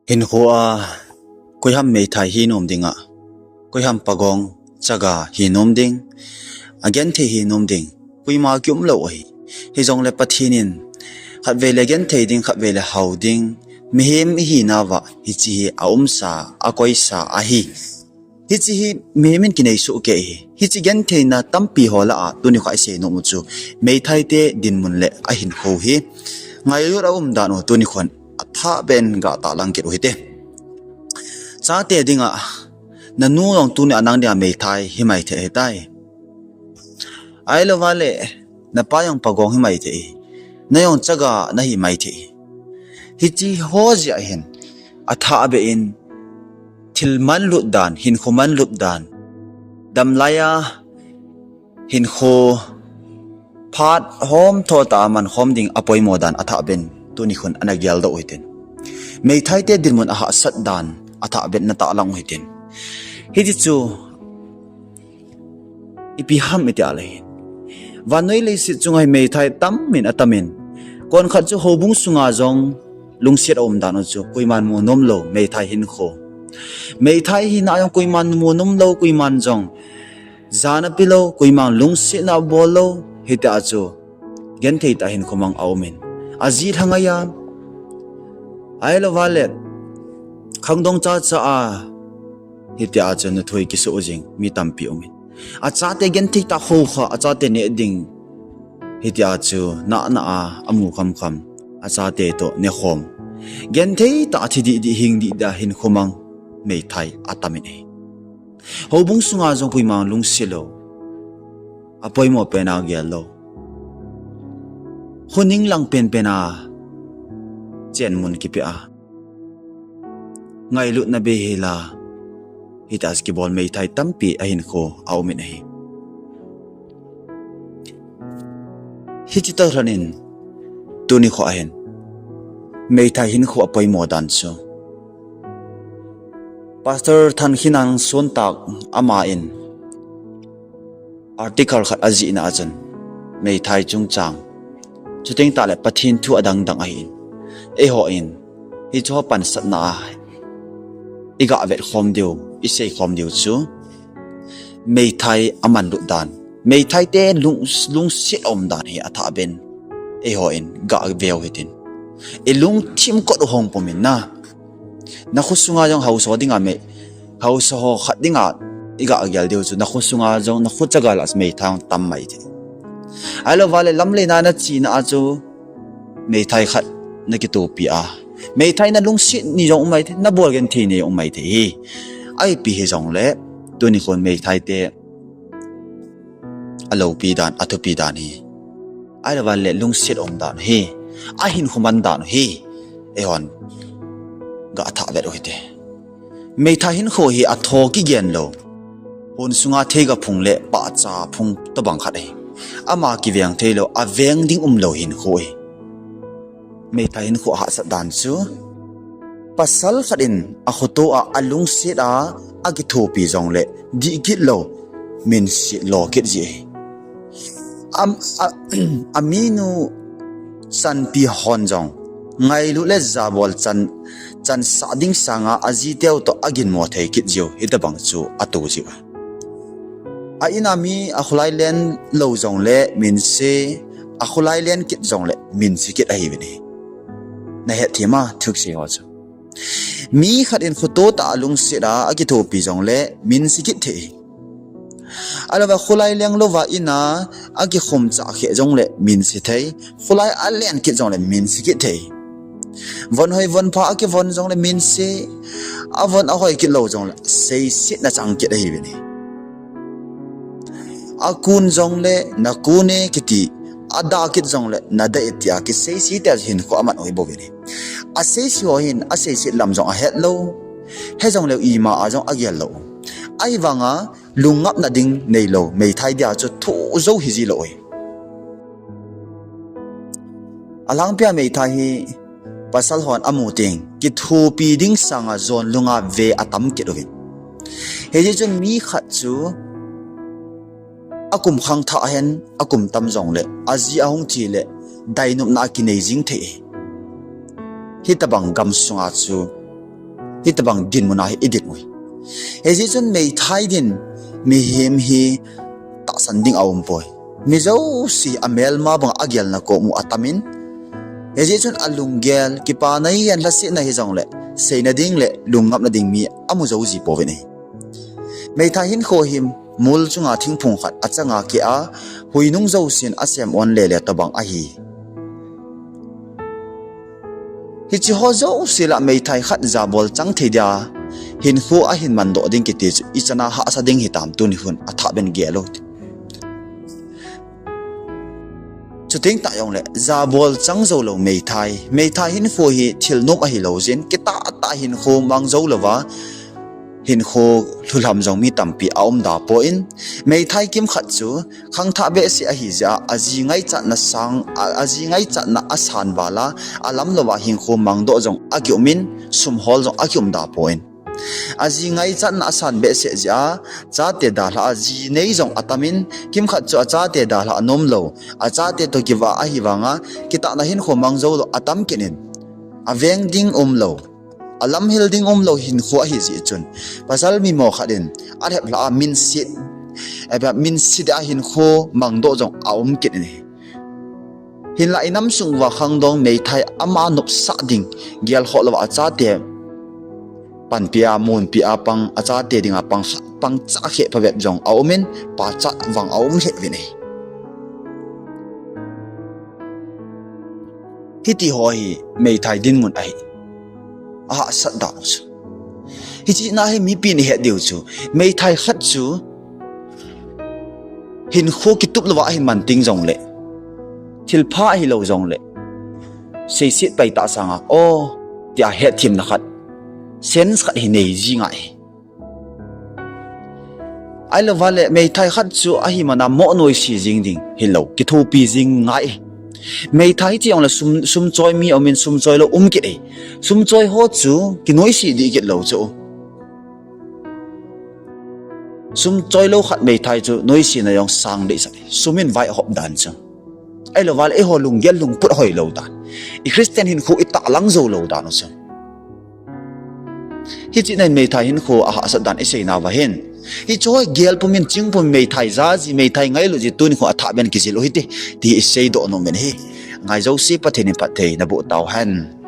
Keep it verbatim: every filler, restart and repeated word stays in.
Hinkho a koiham meithai hi nom ding a, koiham pagong chaga hi nom ding, agenthei hi nom ding, koima kium lou ahi. Hijongle Pathen in khatvei le genthei ding, khatvei le hao ding, mihem ihinauva hiche hi aumsa, akoisa ahi. Hiche hi mihem in kinei soh kei hi. Hiche gentheina tampi ho lah a tuni kho a isei nom u chu meithai te dinmun le ahinkho hi. Ngailut a um dan u tuni khon athah beh in ga tahlang kit u hite. Chate dinga, nanu jong tuni a nang dinga meithai hi mai thei ahitai. Ahilouva le, napa jong pagong hi mai thei. Na jong chaga nahi mai thei. Hiche ho jeh hin, athah beh in, thil manlut dan, hinkho manlut dan, damlai a hinkho phat hom tho tah a mankhom ding apoimo dan athah beh in, tuni khon ana geldoh u hitin. Meithai te dinmun ahahsat dan athah beh in natahlang u hitin. Hiche chu, ipi ham iti a le hin, vannoi leiset chunga hi meithai tam in atam in, konkhat chu houbung sunga jong lungset aum dan u chu koiman mu nom lou, meithai hinkho. Meithai hina jong koiman mu nom lou, koiman jong jana pe lou, koiman lungsetna abol lou, hitia chu genthei tah hinkho mang aum in. Aji lhangai a, ahilouva le, khangdong chacha a, hitia chu nathu kisoh jing mi tampi um in. Achate genthei tah khoukhah, achate neh ding, hitia chu nahna a amu khamkham, achate toh nekhom, genthei tah a thi dihdih, hing dihdih a hinkho mang meithai atam in ahi. Houbung sunga jong koiman lungset lou, apoimo pen a gel lou, kho ning lang penpen a chenmun kipe a, ngailutna bei hel a, hitia chu kibol meithai tampi ahinkho aum in ahi. Hiche toh lhon in, tuni kho a hin, meithai hinkho apoimo dan chu, Pastor Thankhinang Sontak ama in article khat ajihna a chun, meithai chungchang, chuteng tahle Pathen thu adangdang ahin, eiho in hiche ho pansatna a iga vetkhom diu, iseikhom diu chu, meithai amanlut dan, meithai te lung, lungset aum dan hi athah beh in, eiho in ga veu hitin. Ilungthim kot u hong pum in na, nakho sunga jong haosa dinga me, haosa ho khat dinga iga gel diu chu, nakho sunga jong, nakho chaga lah a meithai tam mai thei. Ahilouva le, lamlen a nachena a chu meithai khat nakitopi a, meithai nalungset ni jong um mai thei, nabol genthei ni jong um mai thei hi. Ipi hijongle, tuni khon meithai te aloupi dan, athupi dan hi, ahilouva le lungset um dan hi, ahinkho man dan hi, eihon ga thah vet u hite. Meithai hinkho hi atho kigen lou, hon sunga theiga phung le pahcha phung tobang khat ahi. Ama kiveng theilou, aveng ding umlou hinkho ahi. Meithai hinkho ahahsat dan chu, pasal khat in akhoto a, alungset a, akithopi jongle dih kit lou, minset lo kit ji ahi. Am, a, aminu chanpi hon jong ngailut le jabol chan, chansah ding sanga ajiteu toh aginmo thei kit jiu, hitobang chu ato jiu. A in a mi akholai len lou jongle minse, akholai len kit jongle minse kit ahiuvin ahi. Nahet them a, thusei ho chu. Mi khat in khoto tah a lungset a akithopi jongle minse kit thei. Ahilouva kholai leng louva in a akikhum chah khe jongle minse thei. Kholai alen kit jongle minse kit thei. Von hoi von pha akivon jongle minse, avon ahoi kit lou jongle seisetna chang kit ahiuvin ahi. Akun jongle nakun e kiti, adah kit jongle nadah e tia kiseise tia hinkho aman u ahi bouvin ahi. Aseise ho hin aseiset lam jong ahet lou, he jongleu ima a jong agel lou. Ahivanga lungngapna ding neilou meithai dia chu thoh jou hiji lou ahi. Alhangpia meithai hi pasal hon amu teng kithopi ding sanga jon lunga ve atam kit uvin. Hijeh chun mi khat chu akum khangthah hen, akum tam jongle, aji ahung thi le dainopna akinei jing thei. Hitobang gamsunga chu Hitobang dinmun a hi iding u hi. Hijeh chun meithai din mihem hi tahsan ding aumpoi. Mi jouse amelma banga agelna komu atamin. Hijeh chun alunggel, kipana hihen lhasetna hijongle, seina ding le lungngapna ding mi amu jou ji pouvin ahi. Meithai hinkho hi mol chunga thingphung khat achanga keh a, huinung jousen asem on lele tobang ahi. Hicheho jouse lah meithai khat jabol chang thei dia hinkho ahin mandoh ding kiti chu ichan a hahsa ding hitam tuni hun athah ben gel u hite. Chuteng tah jongle jabol chang joulou meithai, meithai hinkho hi thil nom ahilou jeh in, kitahtah hinkho mang joulouva hinkho lhulham jong mi tampi aumda poi. Meithai kimkhat chu khangthah behseh ahijeh a, aji ngaichatna sang, a, aji ngaichatna asan val a, alamlouva hinkho mangdoh jong akiumin, sum hol jong akiumda poi. Aji ngaichatna asan behseh jeh a, chate dalhah a ji nei jong atamin, kimkhat chu achate dalhah anomlou, achate toh kivah ahivanga, kitahna hinkho mang joulou atam kit in, aveng ding umlou, alamhil ding umlou hinkho ahijeh chun, pasal mimo khat in alhep lhah a minset, eh, minset a hinkho mangdoh jong aum kit in ahi. Hinlah inam sung uva khangdong meithai ama nopsah ding gelkhoh louva achate panpi a, munpi a pang, achate dinga pang, pangcha kheh phabep jong aumin, pachat vang aum lheh uvin ahi. Hitiho hi meithai dinmun ahi. Ahahsat dan u chu. Hiche na hi mipin ihet diu chu, meithai khat chu hinkho kitup louva ahin man teng jongle, thilpha ahilou jongle, seiset pai tah sanga, o, tia hetthemna khat, sense khat hi nei ji ngai. Ahilouva le meithai khat chu ahi mana mo noise jing ding hilou, kithopi jing ngai. Meithai hiche jongle sum, sum choi mi aumin, sum choilou um kit e. Sum choi ho chu kinoise dih kit lou chu. Sum choilou khat meithai chu noisena jong sang deh sah e. Sum in vai ahop dan chu. Ahilouva le eiho lunggel lungput hoilou dan, i Christian hinkho itahlang joulou dan u chu. Hiche na hin meithai hinkho ahahsat dan iseinauva hin, hicheho hi gel pumin, ching pumin, meithai ja ji, meithai ngailut ji tuni khu athah ben kijil u hite, ti iseidoh nom in ahi. Ngai jouse Pathen in phatthei naboh tauhen.